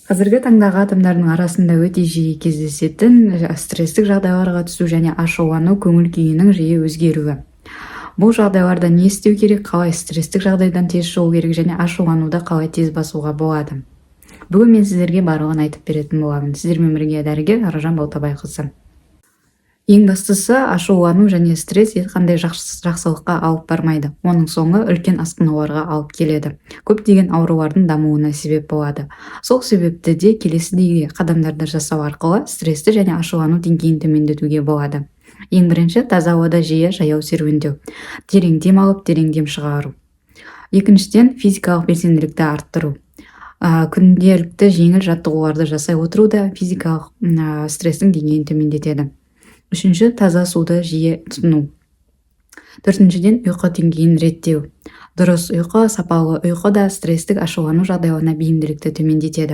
Қазіргі таңдағы адамдардың арасында өте жиі кездесетін стресстік жағдайларға түсу және ашулану, көңіл күйінің жиі өзгеруі. Бұл жағдайларда не істеу керек, қалай стресстік жағдайдан тез шығу керек және ашулануды қалай тез басуға болады? Бүгін мен сіздерге барлығын айтып беретін боламын. Сіздермен бірге дәрігер Аружан Балтабайқызы. Ең бастысы, ашулану және стресс ешқандай жақсылыққа алып бармайды. Оның соңы үлкен асқынуларға алып келеді, көптеген аурулардың дамуына себеп болады. Сол себепті де келесідей қадамдарды жасау арқылы стрессті және ашулану деңгейін төмендетуге болады. Ең бірінші, таза ауада жиі жаяу серуендеу, терең дем алып, терең дем шығару. Екіншіден, физикалық белсенділікті арттыру. Күнделікті жеңіл жаттығуларды жасай отыру да физикалық стресстің деңгейін төмендетеді. Үшінші, таза суды жиі тұтыну. Төртіншіден, ұйқы деңгейін реттеу. Дұрыс ұйқы, сапалы ұйқы да стресстік, ашулану жағдайларына бейімділікті төмендетеді.